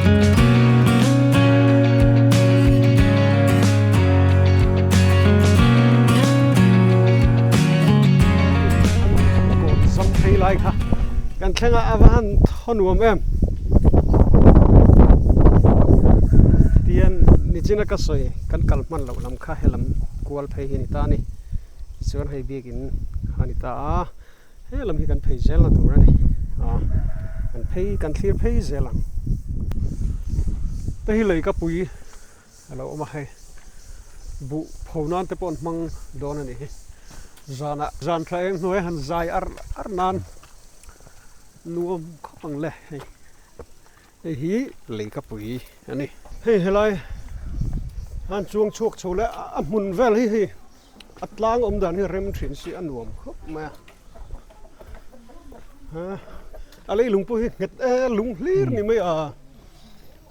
Kawt zam phei lai kha kan thleng a a va han thaw nuam em tihian nichina ka sawi kan kal hman loh lam kha helam kual phei hi a ni ta a ni tichuan hei biakin a ni ta a. He lam hi kan phei zel na tur a ni a, kan phei kan thlir phei zel ang. Te hi lei ka pui a lo awm a hei buh pho nan te pawh an hmang dawn a ni hi zanah zan thla eng hnuai han zai ar ar nan nuam khawp ang le hei hei hi lei ka pui a ni. Hei helai han chuang chhuak chho leh a hmun vel hi hei. A tlang awm dan hi rem thin si a nuam khawp mai a ha a leilung pawh hi nghet e lung hlir ni mai a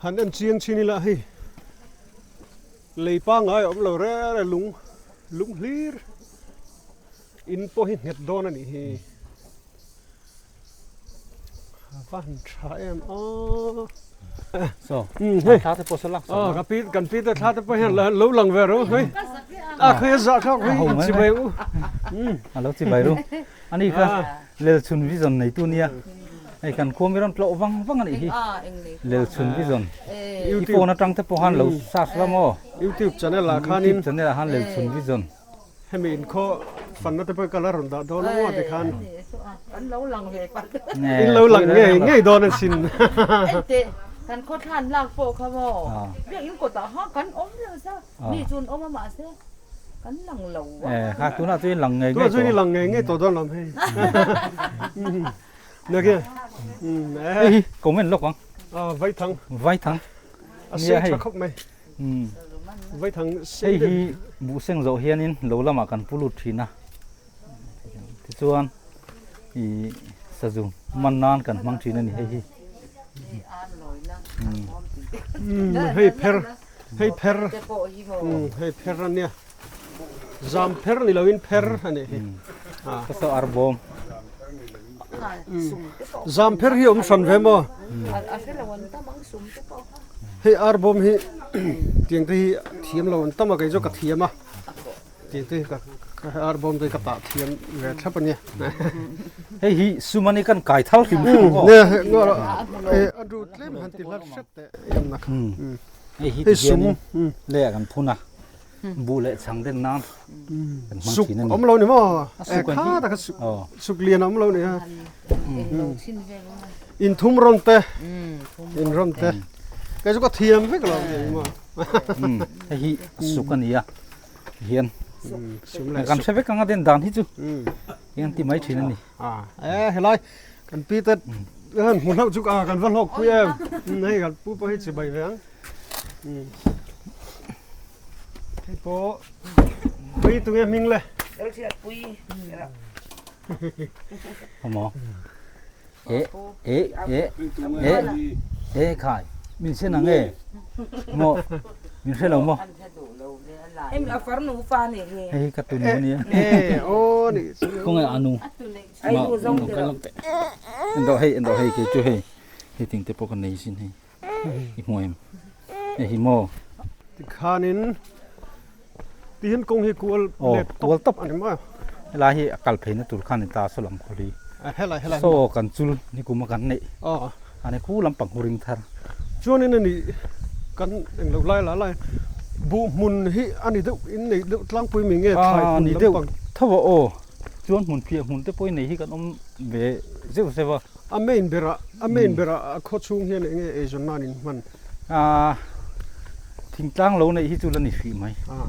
han en chiang chin ila hei lei pangngai a awm lo reng reng lung lung hlir in pawh hi nghet dawn a nih hi. A va han tha em a. So, hei thla te pawh saw lak saw. Ka pi kan pi te thla te pawh hian lo lang ve ro hei. A khawi a zah thlak hei chi bai u. A lo chi bai ru. Ani kha lel chhun vision nei tu nia. Hei kan khua mi rawn tlawh vang vang anih hi. Lel chhun vision. I phone atang te pawh han lo search la maw. YouTube channel ah khanin. YouTube channel ah khan lel chhun vision. Hemi inkhaw fanna te pawh ka la rawn dah dawn maw tikhan. Kan lo lang ve pat. In lo lang ngei ngei dawn asin. Enteh kan khaw thlan lak pawh kha maw biakinn kawtah ha kan awm reng sa mi chu an awm a mahse kan lang lo a. Kha tunah chuan in lang ngei ngei tawh. Tunah chuan in lang ngei ngei tawh dawn lo hei. Nge hei comment lawk ang. Vaithang. Vaithang. A sei tha khawp mai. Hei hi buh seng zawh hianin lo lamah kan pu lut thin a, tichuan ih sazu man nan kan hmang thin a ni hei hi. Hei pher hei pher hei pher a nia zam pher ni loin pher a nih hi. Ka saw ar bawm. Zam pher hi awm hran ve maw? Hei ar bawm hi tiang te hi thiam lo an tam a kei chu ka thiam a tiang te hi ka ar bawm te hi ka tah thiam ve thlap a nia. Hei hi sumani kan kai thal hrim hrim aw. Ne a ru tlem han ti hlat hret teh em na kha. Hei hi ti hian le kan phun a bu leh chhang den nan kan hmang thin a ni. Suk awm lo ni maw? Kha taka suk lian awm lo ni a. In thum rawn te in rawn te kei chu ka thiam vek lo ni maw. Hei hi suk a ni a hian kan hre vek anga den dan hi chu hian ti mai thin a ni. E helai kan pi te han hmu hlauh chu kan va hlawk pui em hei kan pu pawh hi chibai ve ang. Hei pawh pui tunge hming le. Lalhriatpui. Awmaw. E e e e e khai min sen ang e maw min hre lo maw. Hemi a farnu fa ni hi. Hei ka tunu ania. E aw ni chu. Khawnge anu. Ai nu zawng te lo. Endo hei endo hei kei chu hei hei ting te pawh ka nei sin hei. I hmu em? Hei hi maw? Tikhanin tihian kawng hi kual let kual tawp a ni maw? Helai hi a kal pheina tur khan ni ta saw lam khaw hi. Helai helai. Saw kan chul ni kum a kan neih. A ni khu lampang hu ring thar. Chuanin a ni kan englo lai la lai buh hmun hi a ni deuh in nei deuh tlangpui mi nge thlai hmun lampang. Tho a aw. Chuan hmun phiah hmun te pawh i nei hi kan awm ve zeuh zeuh a. A main berah a main berah a khaw chhung hian eng nge eizawn nan in hman? Aaa thingtlang lo neih hi chu la ni hrih mai. Aa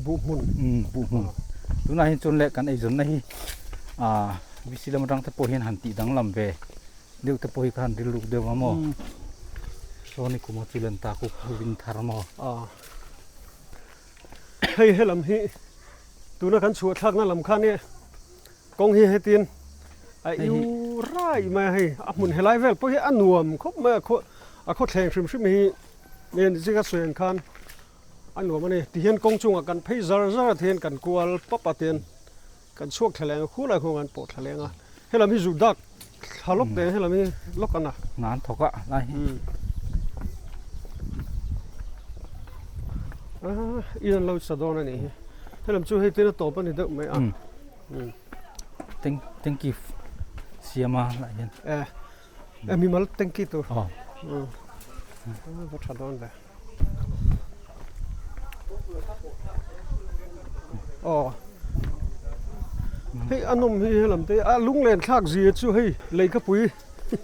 buh hmun. Umm buh hmun. Tunah hian chuan leh kan eizawnna hi aa VC lam atang te pawh hian han tih danglam ve deuh te pawh hi ka han rilruk deuh a maw. Saw ni kum a chu len ta ku rin thar maw. Aa hei helam hi tuna kan chhuah thlakna lam khan i kawng hi hetin a iu rai mai a hei a hmun helai vel pawh hi a nuam khawp mai a khaw a khawthleng hrim hrim hi nge ni zika sawi ang khan a nuam a ni tihian kawng chungah kan phei zar zar a tihian kan kual pap a tihian kan chhuak thla leng a khulai khuang an pawh thla leng a helam hi zu dak thla lawk te helam hi lawk a na nan thawk a lai hi. In an lo sa dawn a nih hi. Helam chu hei tin a tawp a ni deuh mai a. Tanky siama lah hian. E mimal tanky tur. Va tha dawn ve. Aw. Hei a nawm hi helam te a lunglen thlak zia chu hei leikapui.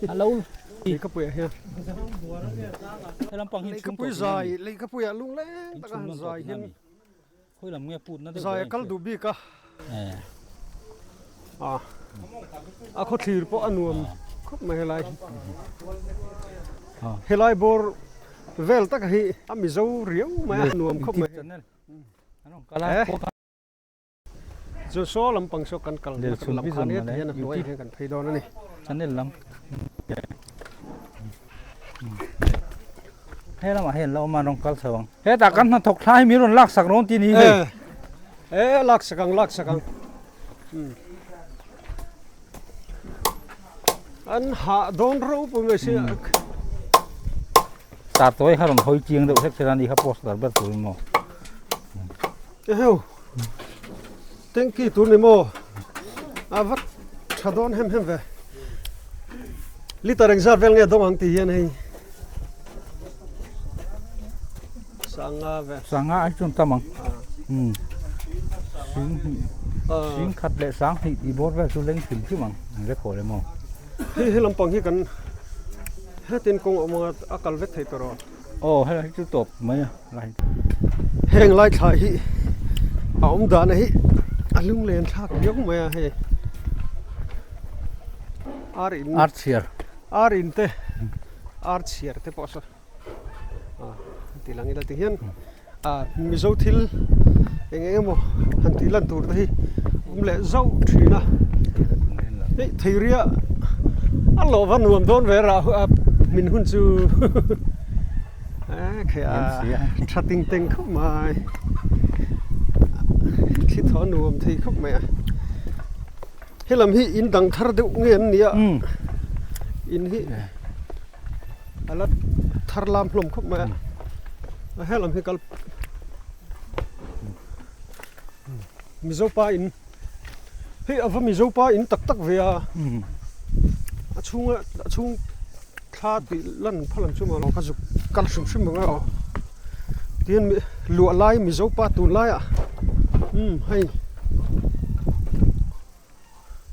Alo. Leikapui ah hian. Leikapui zai leikapui ah lungleng taka han zai hian zai a kal duh bik a. A khawthlir pawh a nuam khawp mai helai hi. Helai bawr vel taka hi a mizo riau mai a nuam khawp mai. Chu saw lampang saw kan kal na kan lam khan hian tihian a hnuaiah hian kan phei dawn a ni. Channel lam he lamah hian la awm a rawn kal chho ang. Hetah kan hnathawk thla hi min rawn lak sak rawn ti ni hei. E lak sak ang lak sak ang. An hah dawn ropui mai sia. Tar tawi kha rawn hawi chiang deuh hlek thei a ni kha poster ber tur in maw. Eheu tanky tur ni maw a va tha dawn hem hem ve liter engzat vel nge dawng ang tih hian hei sanga ve sanga ai chuan tam ang um sing sing khat leh sang hnih tih bawr vel chu leng hrim hrim ang an vek haw le maw hei he lampang hi kan hetin kawng awm anga a kal vek thei tawh rawh aw helai chu tawp mai a lai Heng lai thla hi a awm dahna hi a lunglen thlak viau mai a hei ar in ar chhiar ar in te ar chhiar te pawh saw a ti lang ila ti hian a mizo thil eng eng emaw han tih lan tur te hi awm leh zauh thin a hei theiria a lawh va nuam dawn ve rah min hun chu. Tha ting teng khawp mai thli thaw nuam thei khawp mai a helam hi in dang thar deuh nge an nia in hi a la thar lam hlawm khawp mai a helam hi kal Mizo pa in hei a va Mizo pa in tak tak ve a a chhunga a chhung thla tih lan pha lam chu maw ka zuk kal hrim hrim ang a aw tihian luah lai Mizo pa tun laiah umm hei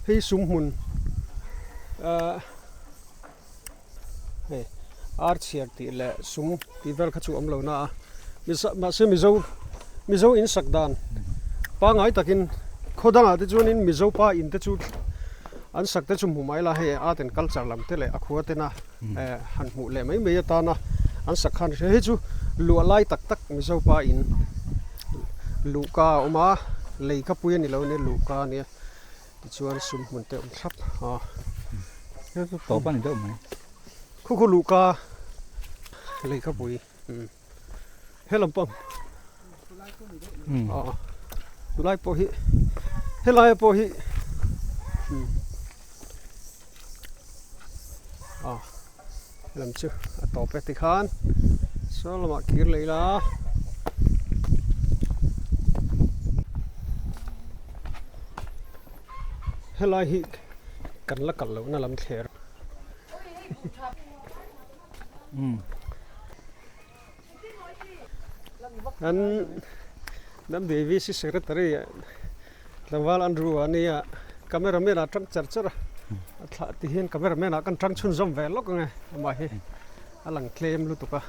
hei sum hmun ahh hei ar chhiar tih leh sum tih vel kha chu awm lo na a mahse mizo mizo in sak dan pangngai takin khaw dangah te chuanin mizo pa in te chu an sak te chu hmu mai la hei art and culture lam te leh a khua tena eh han hmuh leh mai mai atana an sak khan hei chu luah lai tak tak mizo pa in luhka a awm a lei kha pui a ni lo ania luhka a nia. Tichuan sum hmun te awm thlap a. Hei chu tawp a ni deuh mai. Khu khu luhka lehkhapui helam pawh a tulai pawh hi helaia pawh hi a helam chu a tawp e tikhan saw lamah kir leh ila. Helai hi kan la kal lohna lam thler. An Dam Devi si secretary tlangval an ru a nia camera man ah tang char char a a thlah ti hian camera man ah kan tang chhunzawm ve lawk ang e amah hi a lang tlem lutuk a.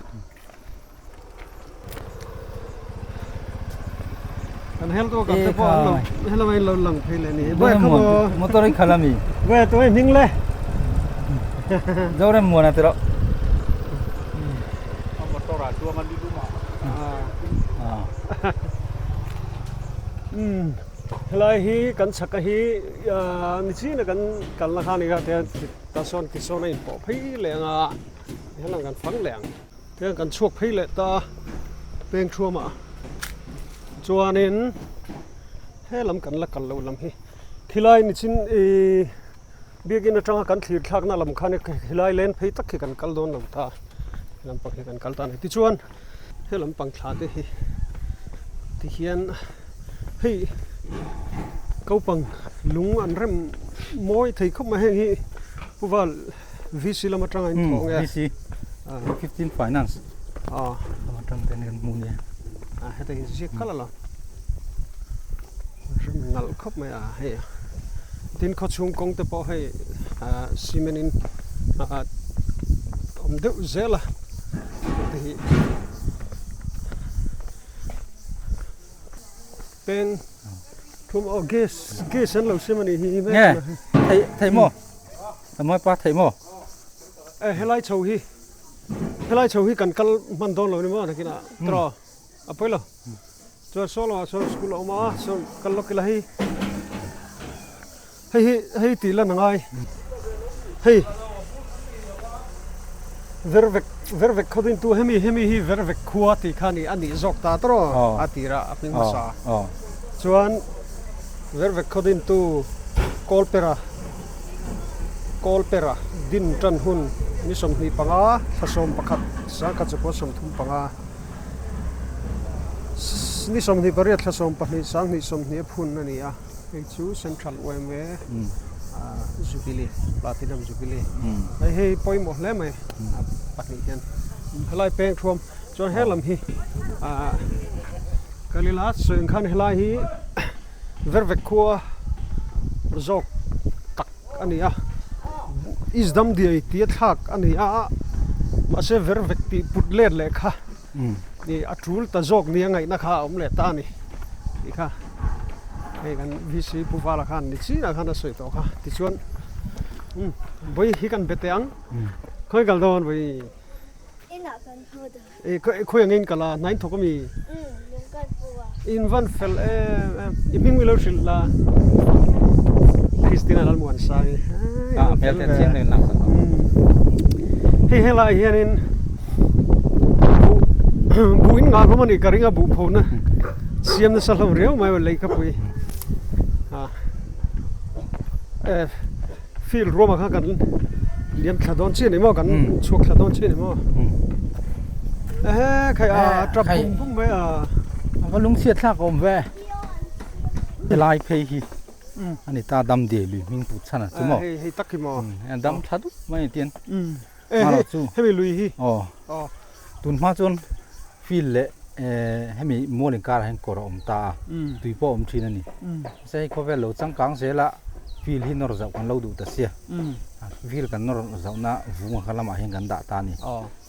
Kan hel tu kan te pawh an lo helama in lo lang phei leh ni. Boy kha maw. Motor i khala mi. Boy tu ai hming le. Zorem muana tiro. Motor a chuang an luma. Um helai hi kan chhaka hi nichina kan kalna kha ni kha te ta sawn ti sawn a in pawh phei leh anga helang kan fang leh ang. Tiang kan chhuak phei leh ta a, peng thuamah chuanin he lam kan la kal loh lam hi khilai nichin ihh biakin atanga kan thlir thlakna lam khan khilai len phei tak hi kan kal dawn lo ta he lampang hi kan kal ta a ni tichuan he lampang thla te hi. Tihian hei kopang lung an rem mawi thei khawp mai heng hi Pu Val VC lam atanga in thawh nge? VC 15 Finance lam atang ten kan hmu nia. Heta hi ziak kal a la rem nalh khawp mai a hei tin khawchhung kawng te pawh hei cement in awm deuh zel a heti hi peng thum aw gas gas an lo siam a nih hi nge thei thei maw mawi pa thei maw e helai chho hi helai chho hi kan kal hman dawn lo ni maw nakinah tiraw a pawi lo chuan saw lamah sawn school a awm a sawn kal lawk ila hei hei hi hei tih lan a ngai hei vervek vervek khaw dintu hemi hemi hi vervek khua tih kha a ni a nih zawk ta tawh a tirah a hming hmasa chuan vervek khaw dintu kawlpera kawlpera din tan hun ni 25 thla 11 1935. Ni 28 thla 12 2020 a phun a ni a, hei chu Central yma Jubilee, Platinum Jubilee. Hei hei pawimawh hle mai a pahnih hian. Helai peng thuam chuan he lam hi Kalila sawi ang khan helai hi vervek khua zawk tak a ni a, Isdam diai tia thlak a ni a, mahse vervek tih put let leh kha ni a tul ta zawk nia ngaihna kha a awm leh ta a ni tih kha hei kan VC Pu Vala khan ni chinah khan a sawi tawh kha tichuan umm vawi hi kan be teh ang khawi kal dawn vawi Inah kan haw dawn. E khawi angin kal a hnain thawk ami? Umm lung kan pu a. In van fel em em i hming milo hrilh la Christina Lalmuansangi Ah hmel te chiang nen lak sak Hei helai hianin buh buh in ngah hlawm a nih ka ring a buh phona siam nasa hlawm riau mai a leihkapui ah e Field ruamah khan kan liam thla dawn chiah ni maw kan chhuak thla dawn chiah ni maw ehe khai a tap bum bum mai a a va lungchhiat thlak awm ve helai phei hi ani ta dam de lui hming put chhan a chu maw hei hei tak hi maw dam tha dup mai a tian hei hemi lui hi aw tun hma chuan field leh hemi mual inkar ah hian kawr a awm ta a tui pawh a awm thin a ni mahse hei khawvel lo changkang zel a field hi nawr zauh kan lo duh ta sia field kan nawr zauh na vung ang kha lamah hian kan dah ta a ni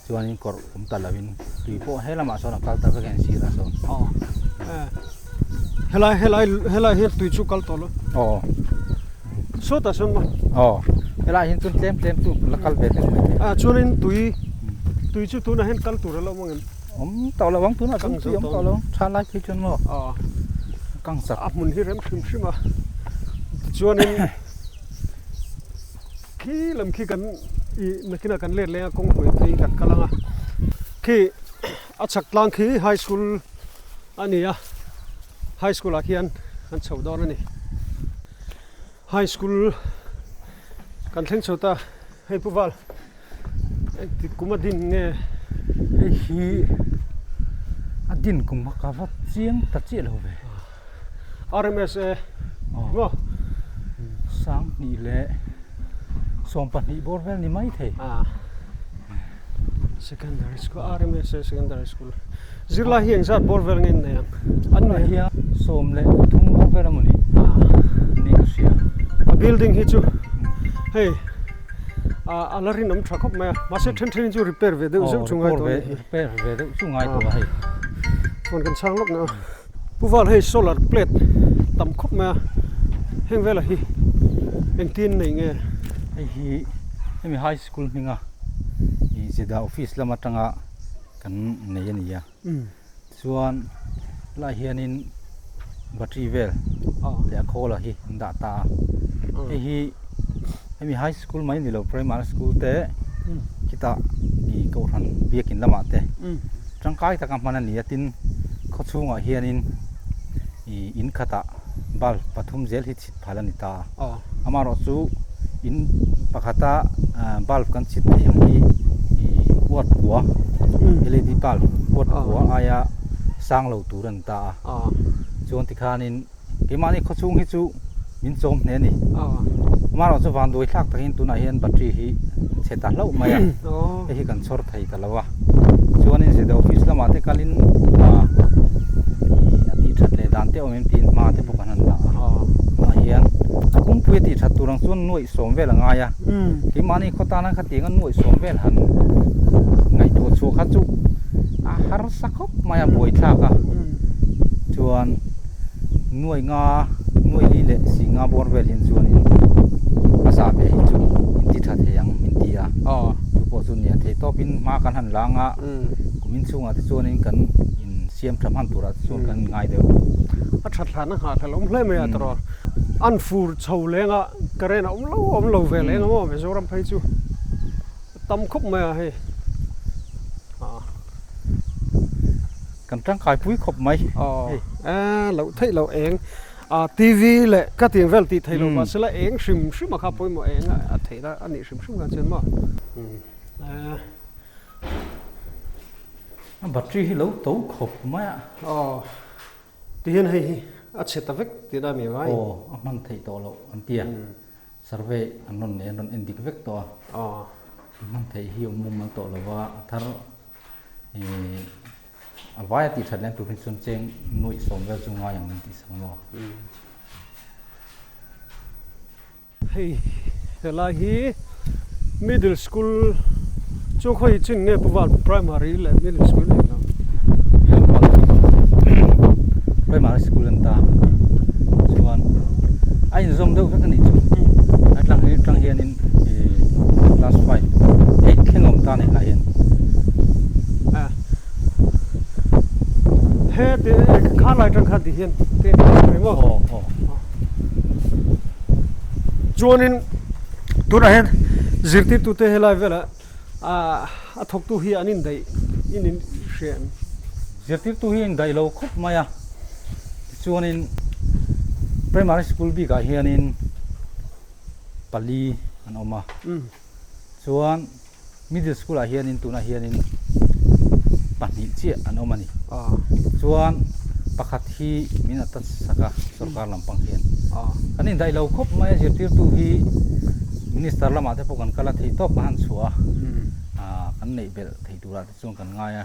chuanin kawr awm ta lovin tui pawh he lamah sawn a kal ta vek a sirah sawn helai helai helai hian tui chu kal tawh lo aw sawtah sawn maw aw helai hian chuan tlem tlem chu la kal ve deuh mai thei a chuanin tui tui chu tunah hian kal tur a lo awm ang em awm tawh lo ang tunah chuan tui awm tawh lo tha lai phei chuan maw aw kang chak a hmun hi rem hrim hrim a tichuanin khi lam khi kan ih nakinah kan let leng a kawngpui phei kan kal ang a khi a chhak tlang khi high school a ni a high school ah khian an chho dawn a ni high school kan thleng chho ta hei pu val engtik kum a din nge hei hi a din kum a ka va chiang ta chiah lo ve R_M_S_A maw sang hnih leh 12 bawr vel ni mai thei secondary school R_M_S_A secondary school zirlai hi engzat bawr vel nge an nei ang an nei hian 13 bawr vel emaw ni ni ka hria a building hi chu hei a la rinawm tha khawp mai a mahse then then chu repair ve deuh zeuh chu ngai tawh a ni repair ve deuh chu ngai tawh a hei phone kan chhang lawk na Pu Val hei solar plate tam khawp mai a heng velah hi engtin nei nge hei hi hemi high school hminga ih zeda office lam atanga kan nei a ni a chuan helaiah hianin battery vel leh a khawl ah hi an dah ta a hei hi hemi high school mai ni lo primary school te khitah ih kohhran biakin lamah te tangkai taka hman a ni a tin khaw chhungah hianin ih in khatah bulb pathum zel hi chhit phal a ni ta a amaherawh chu in pakhata bulb kan chhit theih ang hi ih watt kua L E D bulb watt kua aia sang lo tur a ni ta a. Chuan tikhanin keimahni khawchhung hi chu min chawm hle a ni. Amaherawh chu vanduai thlak takin tunah hian battery hi chhe ta hlauh mai a, hei hi kan chhawr thei ta lo a. Chuanin zirte office lamah te kalin ih a tih that leh dan te awm em tiin hma te pawh kan han dah a. Tunah hian a kawngpui a tih that tur ang chuan nuaih sawm vel a ngai a, keimahni khaw tana khatianga nuaih sawm vel han ngaihtuah chhuah kha chu a harsa khawp mai a, buaithlak a. Chuan nuaih nga nuaih li leh si nga bawr vel hian chuanin a zah ve hi chu in ti tha thei ang min ti a, chu pawh chu nia thei tawpin hma kan han lang a, kum inchhungah te chuanin kan in siam tha hman turah te chuan kan ngai deuh. A that hlan a nghah hlel awm hle mai a tawrh an fur chho leng a current a awm lo awm lo ve leng a maw Mizoram phei chu a tam khawp mai a hei. Kan tangkai pui khawp mai. Aw e loh theih loh eng a TV leh ka tih vel tih theih loh mahse la eng hrim hrim a kha pawimawh eng a theih la a nih hrim hrim khan chuan maw e. A battery hi lo to khawp mai a. Aw tihian hei hi a chhe ta vek tih na mi vai. Aw a hman theih tawh loh an ti a survey an rawn nei an rawn en dik vek tawh a. Aw. Hman theih hi awm mum an tawh lo va a thar Ih a vai a tih that lem tur hi chuan cheng nuih sawm vel chu ngai ang min tih sak maw? Hei helai hi middle school chu khawi chin nge Pu Val primary leh middle school eng lo? Primary school an ta chuan a inzawm deuh vek a nih chu a tlang hi tang hianin ih class 5 eight thleng awm ta a ni hlai hian. He ti kha lai tang khan ti hian te ni maw? Aw aw. Chuanin tunah hian zirtirtute helai velah A thawktu hi an indaih in in hria em? Zirtirtu hi indaih lo khawp mai a, tichuanin primary school bikah hianin pali an awm a, chuan middle school ah hianin tunah hianin pahnih chiah an awm a ni. Chuan pakhat hi min attach sak a sorkar lampang hian. Kan indaih lo khawp mai a zirtirtu hi minister lamah te pawh kan kal a theih tawp a han chhuah a, kan neih belh thei turah te chuan kan ngai a,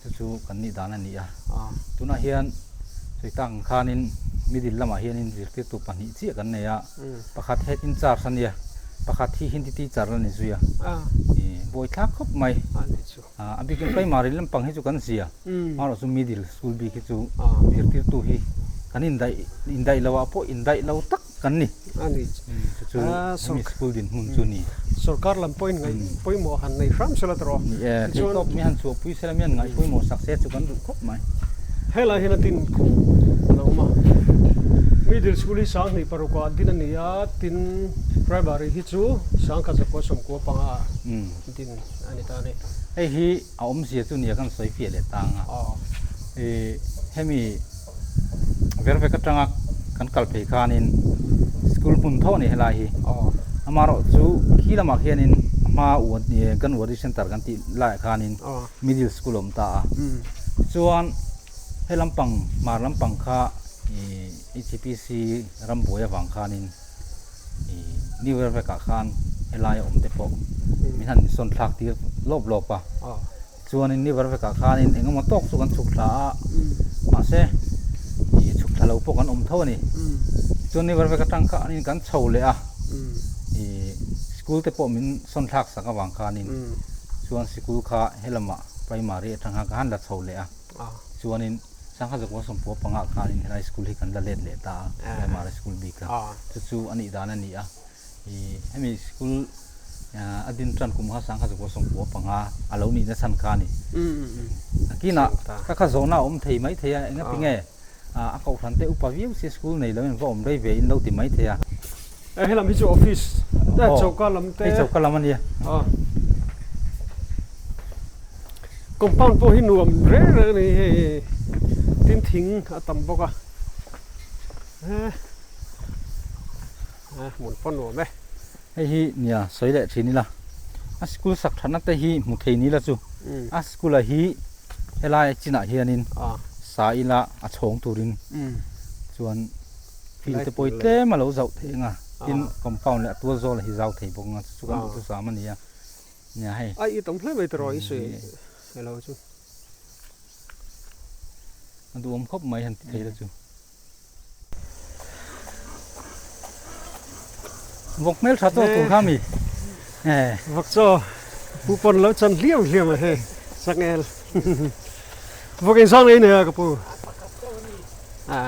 chu chu kan nih dan a ni a. Tunah hian sawi tak ang khanin middle lamah hianin zirtirtu pahnih chiah kan nei a, pakhat head in charge a nia, pakhat hi hindi teacher la ni zui a, buaithlak khawp mai. A bikin primary lampang hi chu kan zia, amaherawh chu middle school bik hi chu zirtirtu hi kan indaih indaih loh ah pawh indaih lo tak kan ni. Chu chu hemi school dinhmun chu ni. Sorkar lam pawhin ngaih pawimawh han nei hram sela tawh. Ni e, theihtawp mi han chhuahpui sela mi han ngaih pawimawh sak se chu kan duh khawp mai. Helai hian a tin khum a lo awm a, middle school hi sanghnih parukah din a ni a, tin primary hi chu sangkhat zakua sawmkua panga din a ni ta a ni. Hei hi a awmzia chu nia kan sawi fiah leh ta ang a. Ih hemi vervek atanga kan kal phei khanin school hmun tho a ni helai hi. Amaherawh chu khi lamah khianin a hma kan wadi center kan tih laiah khanin middle school a awm ta a. Tichuan he lampang hmar lampang kha ih HPC rambuai avang khanin. New Year vekah khan helai a awm te pawh min han sawn thlak tir lawp lawp a, chuanin New Year vekah khanin eng emaw tawk chu kan chhuk thla a, mahse ih chhuk thla lo pawh kan awm tho a ni. Tichuan New Year vek atang khanin kan chho leh a, ih school te pawh min sawn thlak sak avang khanin chuan sikul kha helamah primary atang khan ka han la chho leh a, chuanin. Sangha Zakua Sawmpua pangah khanin helai school hi kan la let leh ta a, primary school bik a, chu chu a nih dan a ni a. Ih hemi school a din tan kum kha Sangha Zakua Sawmpua panga a lo nihna chhan kha a ni. A kinah ka kha zawhna a awm thei mai thei a, engati nge a kohhran te upa viau si school nei lo in va awm rei ve in lo ti mai thei a. Helam hi chu office choka lam te. Hei choka lam a nia. Compound pawh hi nuam reng reng a ni hei tin thing a tam bawk a he hmun pawh nuam e. Hei hi nia sawi leh thin ila a school sak thatna te hi hmu thei ni la chu a school ah hi. Helai chinah hianin sa ila a chhawng turin chuan field te pawh hi tlem a lo zauh thei ang a, tin compound leh a tual zawl hi zau thei bawk ang a, chu chu kan duhthusam a ni a, nia hei. A i tam hle mai tiraw i sawi elo chu. A duhawm khawp mai han ti thei la chu. Vawk hmel tha chaw tur kha mi Vawk chaw pu pawn lo chan hliam hliam a hei changel Vawk eng sang nei nei a ka pu a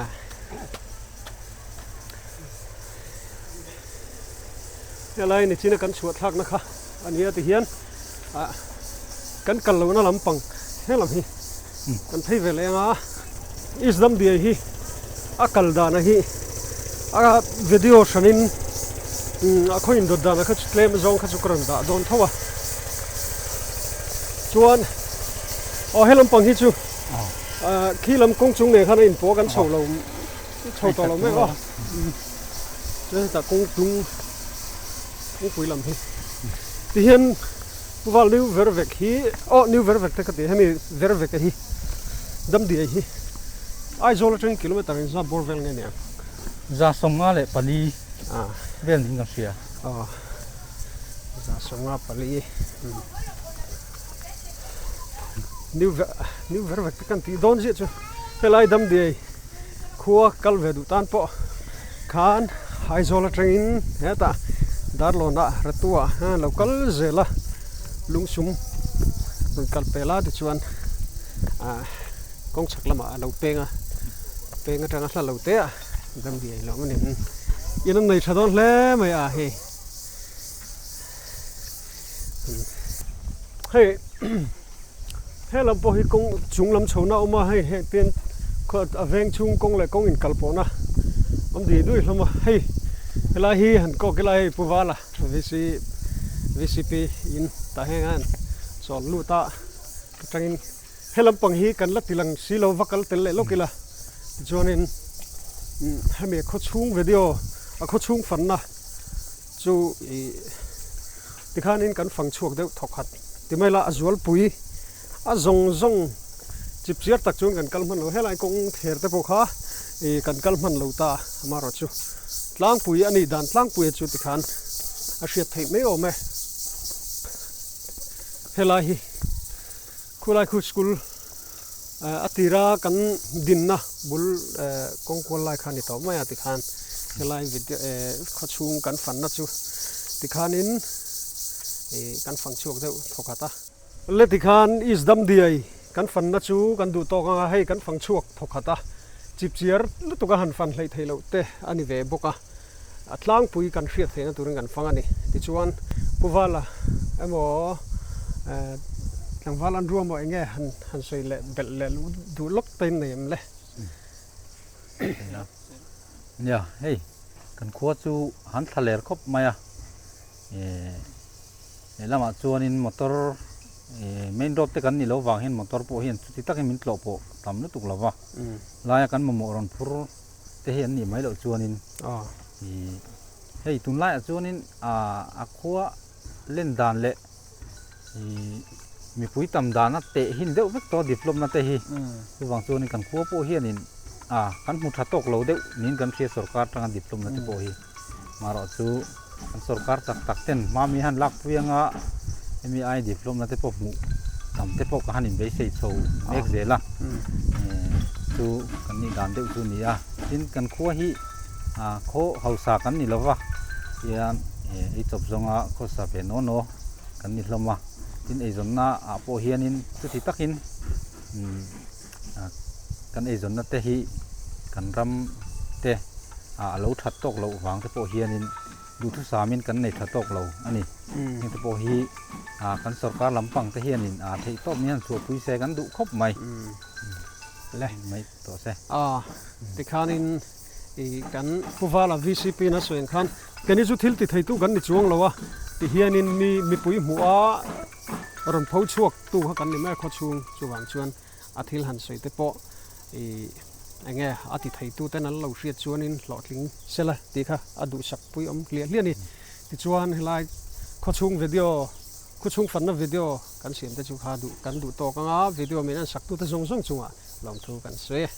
Helai nichina kan chhuah thlakna kha a nia ti hian kan kal lohna lampang helam hi Kan phei ve leh anga East Damdiai hi a kal dana hi a video hranin a khaw indawt dana kha chu tlem zawng kha chu ka rawn dah dawn tho a chuan aw he lampang hi chu khi lam kawng chung nen khan a inpawh kan chho lo chho tawh lo mek a chuan hetah kawng tung kawngpui lam hi tihian Val New Vervek hi aw New Vervek te ka ti hemi Vervek a hi Damdiai hi Aizawl atangin kilometer in za bawr vel nge niang. 154 vel niin kan hria. Aw 154 New New Vervek te kan tih dawn ziah chu helai Damdiai khua kal ve duh tan pawh khan Aizawl atangin hetah Darlawnah Ratuah lo kal zel a lungsum rawn kal pel a tichuan ah kawng chhak lamah a lo peng a peng atanga hla lo te ah Damdiai lo awm a ni in an nei tha dawn hle mai a hei hei. He lam pawh hi kawng chung lam chho na a awm a hei heng te a veng chhung kawng leh kawng inkal pawhna awm dui dui hlawm a hei helai hi han kawk ila hei Pu Vala VC VCP in tah hian an chawl lut a atangin he lampang hi kan la ti lang si lo va kal tel leh lawk ila tichuanin hemi khaw chhung video a khaw chhung fanna chu ih tikhanin kan fang chhuak deuh thawk khat. Ti mai la a zualpui a zawng zawng chip chiar tak chuan kan kal hman lo helai kawng ther te pawh kha ih kan kal hman lo ta amaherawhchu tlangpui a nih dan tlangpui chu tikhan a hriat theih mai awm e helai hi khulai khu school a tira kan dinna bul kawng kual lai kha a ni tawh mai a tikhan helai video khawchhung kan fanna chu tikhanin. Ih kan fang chhuak deuh thawkhat a. Le tikhan East Damdiai kan fanna chu kan duh tawk ang a, hei kan fang chhuak thawkhat a, chipchiar lutuk a han fan hleih theih loh te a ni ve bawk a, a tlangpui kan hriat theihna turin kan fang a ni. Tichuan Pu Vala emaw tlangval an ruam maw eng nge han han sawi leh belh leh duh lawk te in nei em le? Nia, hei kan khua chu han thla ler khawp mai a. Lehlamah chuanin motor main road te kan nih loh vang hian motor pawh hian chuti takin min tlawh pawh tam lutuk lo va, laia kan mamawh rawn phur te hi an nih mai loh chuanin hei tunlaiah chuanin a khua len dan leh mipui tam dana teh hin deuh vek tawh develop na te hi chuvang chuanin kan khua pawh hianin kan hmu tha tawk lo deuh niin kan hria sorkar atanga develop na te pawh hi. Marawh chu kan sorkar chak tak ten hma mi han lak pui anga hemi ai development te pawh hmuh tam te pawh ka han inbeisei chho mek zel a chu kan nih dan deuh chu a ni a tin kan khua hi khaw hausa kan ni lova tihian ei chawp zawnga khawsa ve naw naw kan ni hlawm a tin eizawnna ah pawh hianin chuti takin Kan eizawnna te hi kan ram te a lo that tawk loh vang te pawh hianin duhthusamin kan nei tha tawk lo a ni. Heng te pawh hi kan sorkar lampang te hianin theih tawp ni han chhuahpui se kan duh khawp mai. Le mai tawh se. Tikhanin kan Pu Vala VCP na sawi ang khan keni chu thil ti theitu kan ni chuang lo a tihianin mi mipui hmuh a rawn pho chhuak tu kha kan ni mai a khawchhung chuvang chuan A thil han sawi te pawh ih eng nge a ti thei tu ten an lo hriat chuanin hlawhtling sela tih kha a duhsak pui awm hliah hliah a ni. Tichuan helai khawchhung video Khuchhung fanna video kan siam te chu kha duh kan duh tawk anga video min en sak tute zawng zawng chungah lawmthu kan sawi e.